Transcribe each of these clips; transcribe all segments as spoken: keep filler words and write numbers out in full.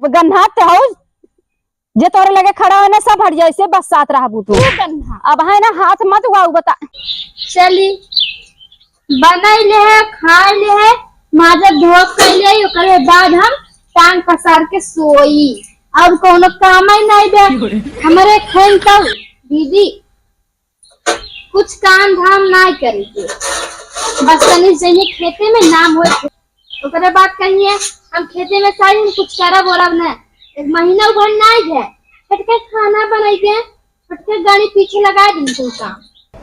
गन्हात हऊ, जे तोरे लगे खड़ा हो ना, सब हट जाए, से बस साथ रहबू तू। तू गन्हा। अब है ना, हाथ मत उगाऊ, बता। चली, बनाई ले है, खाई ले है, माजा धोआ कर ले, ओकरे बाद हम टांग पसार के सोई। और कोनो काम ही नहीं बे। हमरे खेल तो दीदी कुछ काम धाम नाय करे के, बस तनी जइए खेते में नाम होए। ओकरे बाद कहिए, "हम खेते में साई हम कुछ करब ओरब न।" एक महीना भर नाय गए, फटके खाना बनाई के, फटके गाड़ी पीछे लगा दी तू काम।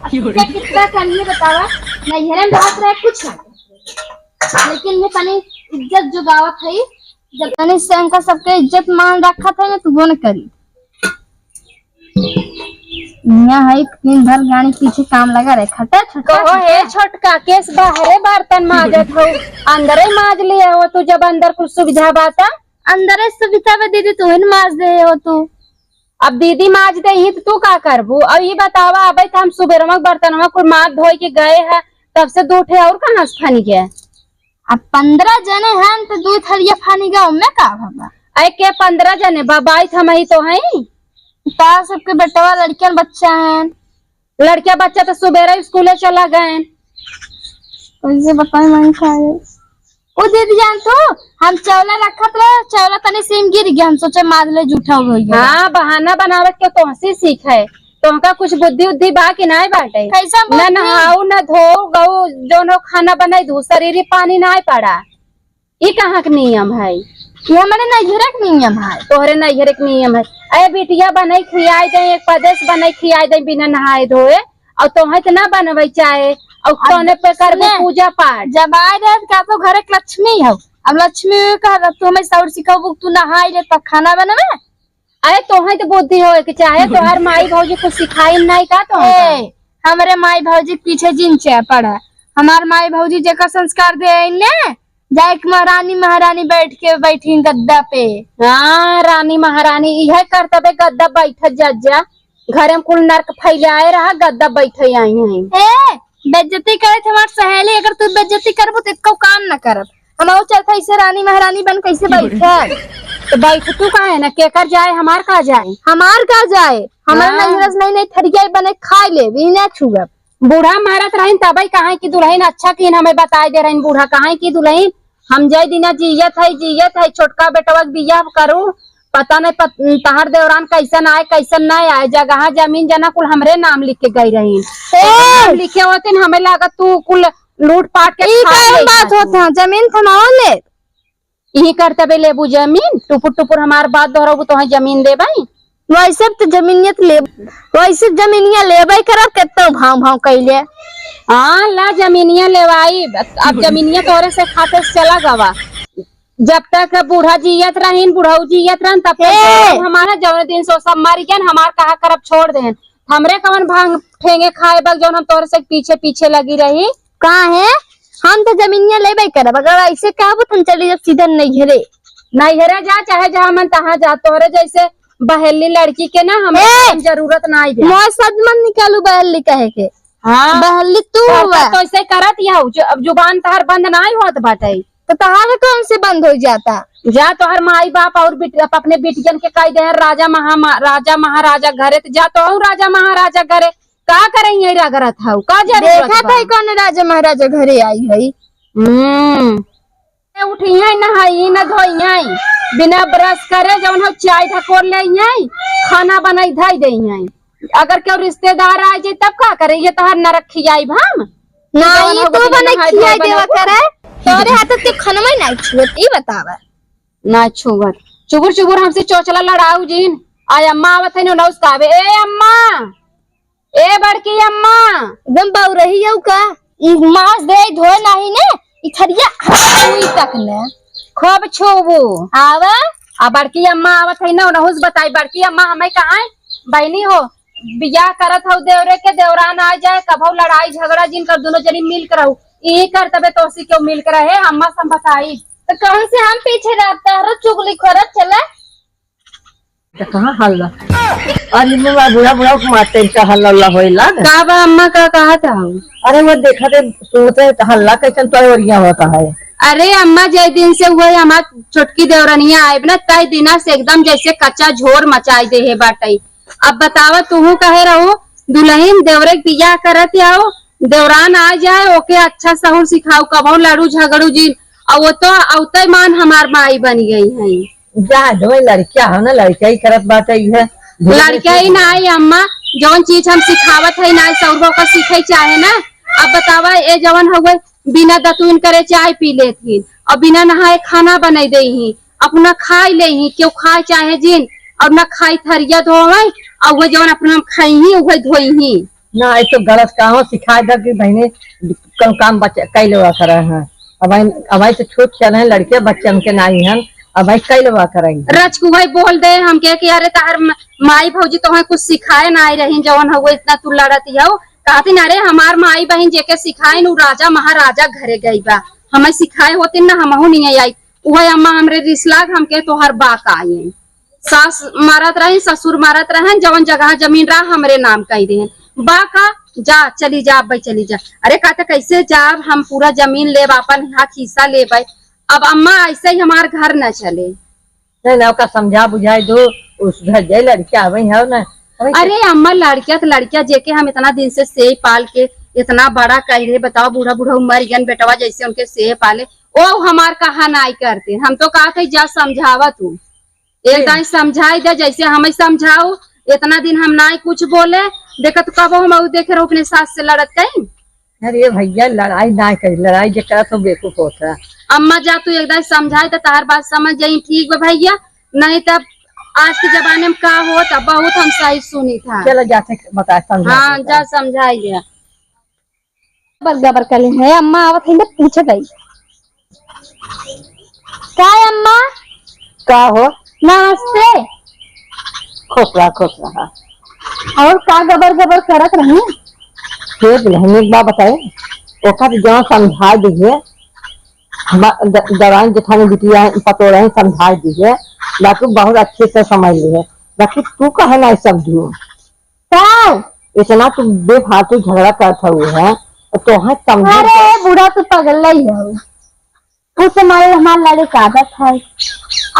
अब फटके कितना करिए बतावा, नैहरे में बात रहे कुछ ना करे। लेकिन मैं तनी इज्जत जोगावत है, जब तनी से इनका सबके इज्जत मान रखत है ना, तू वो न करी। यहाँ है, दिन भर गाड़ी पीछे काम लगा रहे, खटा छोटा कहो, खटा। "हे छोटका, केस बाहरे बर्तन माजत हो, अंदरे माज ले हो तू, जब अंदर कुछ सुविधा बाता।" "अंदरे सुविधा बा दीदी, तू ही न माज दे हो तू।" अब दीदी माज दे ही तो तू का करबू? अब ये बतावा, अबे तो हम सुबेरवा के बर्तनवा कुल माज धोई के गए हैं, तब से दो ठे और कहाँ से फनी गए? अब पन्द्रह जने हैं तो दो थरिया फनी गए, उनमें का भवा? अरे के पन्द्रह जने बा, बाईस हम ही तो हैं। का सबके बेटवा लड़कियन बच्चा हैं। लड़किया बच्चा तो सुबेरे स्कूले चला गए। कैसे बताई मैं खाए? ओ दीदी जान तू, हम चौला रखत रहे, चौला तनी से गिर गया, हम सोचे मार ले जूठा हो गया। हाँ, बहाना बनावत के तोहसे सीखे। तोहका कुछ बुद्धि उद्धि बा कि नाय बाटे? कैसा न बुद्धि? नहाऊ, न धो, गऊ, जोनो खाना बनाई दू, शरीर ही पानी नाय पड़ा। ई कहाँ के नियम है? ये हमारे नैहरे के नियम है। तोहरे नैहरे के नियम है। अरे बिटिया बनाई खियाई दे, एक पदेस बनाई खियाई दे बिना नहाए धोए, और तोहे तो ना बनवे चाहे, और अब तोने पे करबे सुने, पूजा पाठ। जब आए रहे तो का तो घरे के लक्ष्मी हो, अब लक्ष्मी कह रहा, "तू हमें सौर सिखाबू, तू नहाई ले तब खाना बनवे।" अरे तोहे तो बुद्धि होए के चाहे, तोहार माई भौजी कुछ सिखाई नहीं का तोहे? ए, हमरे माई भौजी के पीछे जिन चे पड़ा। हमार माई भौजी जेकर संस्कार दे ने, जाए के महारानी, महारानी बैठ के बैठी गद्दा पे। हाँ, रानी महारानी इहे करतबे, गद्दा बैठत जा, जा। घरे में कुल नर्क फैलाए रहा, गद्दा बैठे आई हैं। ए, बेइज्जती करे थे हमार सहेली, अगर तू बेइज्जती करबू तो एको काम न करब। हम और चलता इसे रानी महारानी बन कैसे बैठे? तो बैठ तू काहे ना, केकर जाए, हमार का जाए? हमार का जाए? हमारे हाँ। नैहरा से नहीं, नहीं थरिया बने खाए ले, भी ना छुअब। बूढ़ा मारत रहिन तबई कहाँ की दुल्हन अच्छा कीन हमें बताए दे रहिन, बूढ़ा कहाँ की दुल्हन, हम जय दिना जियत है, जियत है, छोटका बेटवा के बियाह करू, पता नहीं पत-, तहार देवरान कैसन आए, कैसन नहीं आए, जगह जमीन जना कुल हमरे नाम लिख के गई रहिन। ए! नाम लिखे होते न, हमें लागत तू कुल लूट पाट के ई खा कौन लेत बात है तू। होता? जमीन थमाओ ले। यही करतबे लेबू जमीन, टुपुर टुपुर हमार बात दोहराबू, तोहे जमीन देबई। वैसे तो जमीनिया तो ले, वैसे जमीनिया लेबे करब, केतो भाव भाव कैले। हाँ, ला जमीनिया लेवाई। अब जमीनिया तोरे से खाते से चला गवा। जब तक बूढ़ा जियत रहीन, बुढ़ऊ जियत रहन, तब तक ए! हमारा जौने दिन सो सब मर गए, हमार कहा करब छोड़ देन। हमरे कवन भांग ठेंगे खाए बग जौन हम तोरे से पीछे पीछे लगी रही। का है? हम तो जमीनिया लेबे करब, अगर ऐसे कहबू तो हम चली जाब सीधा नैहरे। नैहरे जा, चाहे जहाँ मन तहाँ जा, तोरे जैसे बहेली लड़की के ना हमें ए! हम जरूरत ना है। मोर सज मन निकालू बहेली कहे के। हाँ। बहेली तू तो हुआ। तो ऐसे करत ही हऊ, जो, अब जुबान तहार बंद ना होत बाटे। तो तहार कौन से बंद हो जाता? जा तोहर माई बाप और बिट-, अप-, अपने बिटियन के कह दे, "राजा महा-, मा-, राजा महाराजा घरे", तो जा तो हूँ राजा महाराजा घरे। का करे यही रगरत हऊ? का जरूरत देखा बा? था कौन राजा महाराजा घरे आई है? हम्म। उठिहैं, नहाई न धोइहैं, बिना brush करे जौन हो चाय ढकोर लेइहैं, खाना बनाई धई देइहैं। अगर केहू रिश्तेदार आ जाए तब का करे? ये तोहर नरक खियाई हम? ना, जौन ये हो तो बने नहाई धोई खियाई देवा बनाबो। करे, तोरे हाथ से खनवा ही नहीं छुअत, ई बतावा। ना छुअत। चुबुर चुबुर हमसे चोचला लड़ाऊ जिन। आय अम्मा आवत है, नौस कावे, "ए अम्मा, ए बड़की अम्मा।" एकदम बउरही हऊ का? ई माज दे धोए नाही ने, ई थरिया हुई तक ने। खूब छुबू। आवा। आ बड़की अम्मा आवत है ना, उनहु से बताई, बड़की अम्मा हमें कहाँ है? बहिनी हो, बियाह करत हऊ देवरे के, देवरान आ जाए, कभऊ लड़ाई झगड़ा जिन कर, दुनो जनी मिल कर रहू। ई करतबे तोसी केहू मिल कर रहे, अम्मा से हम बताई। तो कौन से हम पीछे रहता है, चुगली खोरत चला। तो कहाँ हल्ला? अरे मुआ बूढ़ा बूढ़ा के मारते का हल्ला हल्ला होइला ना। का बा अम्मा, का कहा था? अरे वो देखा थे, सुनते हैं तो हल्ला कैसन तो ओरिया होता है। अरे अम्मा, जय दिन से हुए हमार छोटकी देवरनिया आइब ना, तय दिना से एकदम जैसे कच्चा झोर मचाई देहे बाटई। अब बतावा, तुहू कहे रहू दुलहिन देवरे के बियाह करत आओ, देवरान आ जाए, ओके अच्छा सहूर सिखाओ, कबहू लड़ू झगड़ू जिन। और वो तो अवते मान हमार माई बन गई हैं। जा दो, लड़किया हो ना, लड़किया ही करत बाटे, इहे धीरे लड़किया ही धीरे। ना आई अम्मा, जौन चीज हम सिखावत है ना, सौर का सीखे चाहे ना। अब बतावा, ए जवन हउए, बिना दतुइन करे चाय पी लेत ही और बिना नहाए खाना बनाई दे ही, अपना खाई ले ही, केहू खाए चाहे जिन, और ना खाई थरिया धोवे, और वो जवन अपना खाई ही, उहे धोई ही। ना, ये तो गलत काम हो, सिखाए दे कि बहने कौन काम बच्चे कई लेवा करे हैं। अब आई, अब आई तो छोट चल हैं, लड़के बच्चे हमके नाई हैं, अब आई कई लेवा करे हैं। रच को भाई बोल दे हमके कि अरे तार म-, माई भौजी तोहे कुछ सिखाए ना आई रही, जवन हउए इतना तू लड़त ही हो। कहती ना रे, हमार माई बहन जेके सिखाए नु राजा महाराजा घरे गई बा, हमें सिखाए होती ना हमहू नहीं आई। उहे अम्मा हमरे रिस लाग हमके तोहर बा का आई। सास मारत रही, ससुर मारत रहन, जवन जगह जमीन रहा हमरे नाम कही देहन। बा का, जा चली जा, अब्बे चली जा। अरे कहते कैसे जाब, हम पूरा जमीन लेब, अपन हाथ हिस्सा लेब। अब अम्मा ऐसे ही हमार घर न चले। नहीं, नहीं, ओका समझा बुझाई दो, उ सुधर जाए, लड़किया अबे है ना। अबे अरे अम्मा, लड़किया तो लड़किया, जेके हम इतना दिन से सेई पाल के इतना बड़ा कह रहे, बताओ, बूढ़ा बूढ़ा मर गन बेटवा, जैसे उनके सेई पाले, ओ हमार कहा नाई करते। हम तो कहा थे जा समझावा तू, एक दाई समझाई दे, जैसे हमें समझाओ। इतना दिन हम नाई कुछ बोले, देखत कबो हम उ देखे रहो अपने सास से लड़त कहीं। अरे भैया, लड़ाई ना करी, लड़ाई जे करत हो बेवकूफ होत है। अम्मा जा, तू एक दाई समझाई त तहार बात समझ जाई, ठीक बा भैया, नहीं तब आज के जमाने में का होत है, बहुत हम सही सुनी था। चलो जाते बता, समझा हाँ, देता। जा समझाई दे। गबर गबर कर ले है, अम्मा आवत है, पूछे गई। का है अम्मा? का हो? नमस्ते। खुश रहा, खुश रहा। और का गबर गबर करत रही? हे दुल्हन, एक बात बताए, ओका तो जहाँ समझा दीजिए, हम द-, दौरान जेठानी बिटिया पतोह रही, समझा दीजिए, बाकी बहुत अच्छे से समझ ली है, बाकी तू कहे ना समझू। का? इतना तू बेफालतू झगड़ा करत हऊ है, तो तोहे समझे अरे, के बूढ़ा तू पगल ही है। उस समय हमार लड़े का आदत है।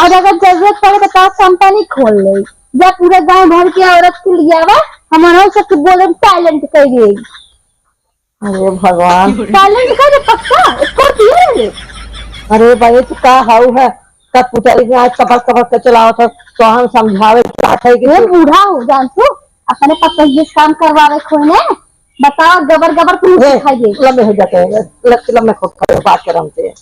और अगर जरूरत पड़े तो का कंपनी खोल ले। या पूरे गांव भर के औरत के लिए आवा, हमारा सबके बोले talent कर दे। अरे भगवान। Talent का जो पक्का, इसको दिए रे। अरे भाई, तू का हाउ है? कब पुतरी में आज कबर कबर के चलावत है, तो हम समझावे चाहत है कि ये तू बूढ़ा हो जान तू, अपने पतोहिए से काम करवावे खोने, बताओ, गबर गबर तू ए, सिखाइए। लम्बे हो जाते हैं, ल-, लम्बे खुद खड़े बात कर हमसे। ए,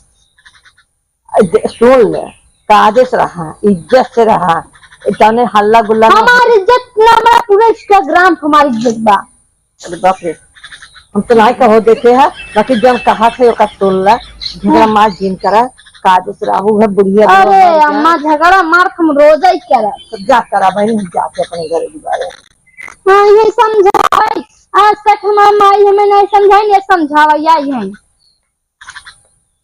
दे-, सुन ले, कायदे से रहा, इज्जत से रहा, जाने हल्ला गुल्ला ना हो। हमारी इज्जत ना, हमारा पूरा Instagram हमारी इज्जत बा। अरे बाप रे, हम तो नाई कहो देते हैं, बाकी जब कहा थे ओका सुन ला, झगड़ा हाँ। मार जिन करा, कायदे से रहू है बुढ़िया बुढ़िया अरे मर गया। अम्मा, झगड़ा मार हम रोज ही करा। तो जा करा बहन, हम जाते अपने घर दोबारा। हाँ, ये समझाई, आज तक हमार माई हमें नहीं समझाई, ये समझावा आई है।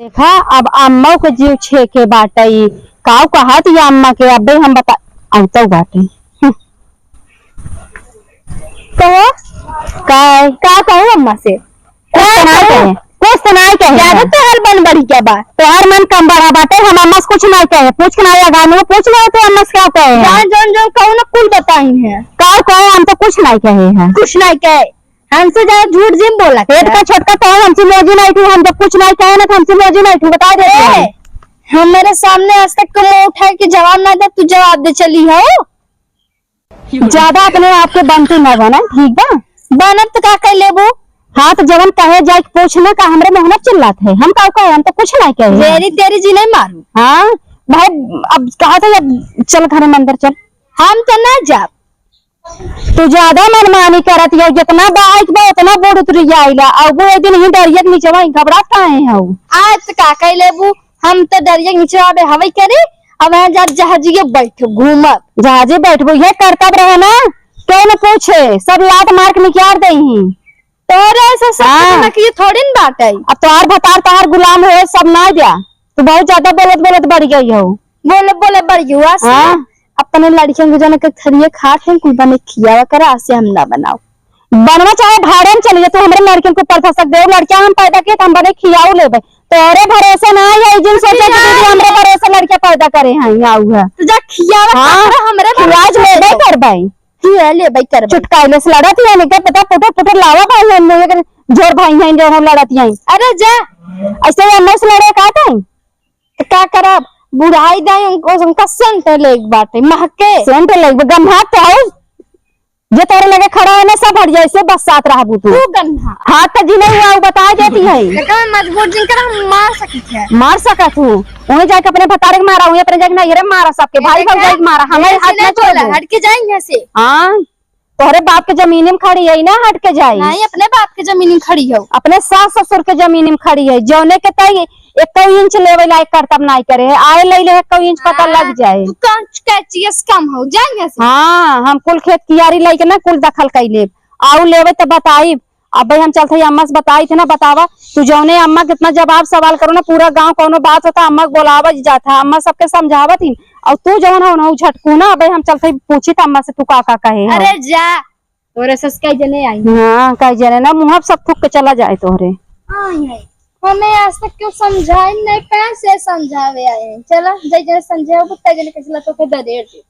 देखा, अब अम्मा के जीव छेके बाटे ई। काऊ कहत या अम्मा के, अबे हम बता, अउतौ बाटे। हम्म। कहो? काय? का कहूँ अम्मा से? कुछ तो नाय कहे। कुछ तो नाय कहे। ज्यादा तोहर मन बढ़ गया बा। तोहर मन कम बढ़ा बाटे, हम अम्मा से कुछ नाय कहे। पूछ के नाय लगा, पूछ ले तो अम्मा से का कहे। जौन, जौन, जौन कहूँ ना, कुल बताई है। का कहे, हम तो कुछ नाय कहे हैं। कुछ नाय कहे। हमसे ज्यादा झूठ जिन बोला पेट करा। का छोटका तो हमसे मोजी नहीं थी, हम जब कुछ नहीं कहे ना तो हमसे मोजी नहीं थी, बता देते ए, हैं। हमारे सामने आज तक तुम उठा के जवाब ना दे, तू जवाब दे चली हो। ज्यादा अपने आप के बनते ना बना, ठीक बा? बनब तो का कर लेबू? हाँ, तो जवन कहे जाए के पूछ ना, का हमरे मुँह ना चिल्लात है? हम का कहे, हम तो कुछ नहीं कहे। मेरी तेरी जी नहीं मारू। हाँ, भाई, अब कहा था, अब चल घरे में अंदर चल। हम तो ना जाब। तू ज्यादा मनमानी करत हऊ, जितना बाइक बा उतना बोर्ड उतरी जाइला। अब वो एक दिन ही डरिया के नीचे वहीं घबरात काहे हऊ? आज का कह लेबू, हम तो डरिया के नीचे आबे हवई करी, अब यहाँ जा जहाजिए बैठ घूमत। जहाजे बैठबू, ये करतब रहे ना, क्यों न पूछे, सब लात मार के निकाल दे ही। तोरे ऐसे सब हाँ। ना कि ये थोड़ी न बात है। अब तोहार भतार तोहार गुलाम हो, सब ना दिया। तू बहुत ज्यादा बोलत बोलत बढ़ गई हो। बोले बोले बढ़ गई हुआ से। हाँ। अपने लड़कियों के जन के थरिये खात हैं, कुल बने खियावा करा, से हम ना बनाओ। बनवा चाहे भाड़े में चली जा, तू हमरे लड़कियन के ऊपर धसक दे। लड़किया हम पैदा किए त हम बने खियाऊ लेबे। तोरे भरोसे ना आई, जिन सोचे कि दीदी हमरे भरोसे लड़किया पैदा करे हैं, आऊ है। तो जा खियावा हाँ, खतरा हमरे खियाज भरोसे लेबे दो। करबे। खिया लेबे करबे। चुटकाइले से लड़त ही है, निके पता पुटर पुटर लावा भाई है, मुझे कर जोर भाई हैं जो हम लड़त ही हैं। अरे जा। ऐसे ही हम से लड़े का तई? तो का करब? बुढ़ाई दाई उनको, उनका सेंट लेके बाटे, महके। सेंट लेके गम्हा तो हौ। जे तोरे लगे खड़ा है ना, सब हट जाए, से बस साथ रहबू तू। तू गन्हा। हाथ तो जिन्हें हुआ, वो बता देती है। लेकिन मजबूर जिनकर हम मार सकी थे। मार सकत हूँ। उन्हें जाके अपने भतारे के मारा, उन्हें अपने जाके नैहरे मारा, सबके भाई ऐसे भौजाई के मारा, हमारे ऐसे हाथ नहीं ना छोड़ बोला, दे। हट के जाए यहाँ से। हाँ, तोहरे बाप के जमीन में खड़ी है ना, हट के जाई। नहीं, अपने बाप के जमीन में खड़ी हो। अपने सास ससुर के जमीन में खड़ी है, जौने के तई एको इंच लेवे लायक करतब नाई करे है, आए ले ले एको इंच पता हाँ, लग जाए। तू कौन कैचियस कम हो, जा यहाँ से। हाँ, हम कुल खेत कियारी लेके ना कुल दखल कैले, आऊ लेवे त बताई। अब भाई हम चलते ही अम्मा से बताई थे ना, बतावा, तू जौने अम्मा कितना जवाब सवाल करो ना, पूरा गांव कौनो बात होता अम्मा के बोलावा जाता, अम्मा सबके समझावत ही, और तू जौन हो ना झटकू ना, अब हम चलते ही पूछी त अम्मा से तू का का कहे हो। अरे जा, तोरे से कई जने आई। हाँ, कई जने ना, मुँह सब थूक के चला जाए तोहरे। हाँ, ये। हमें आज तक क्यों समझाए नहीं, कैसे समझावे आए हैं? चला, जय जय समझाओ, तय जने कैसे ला तो के दे दे।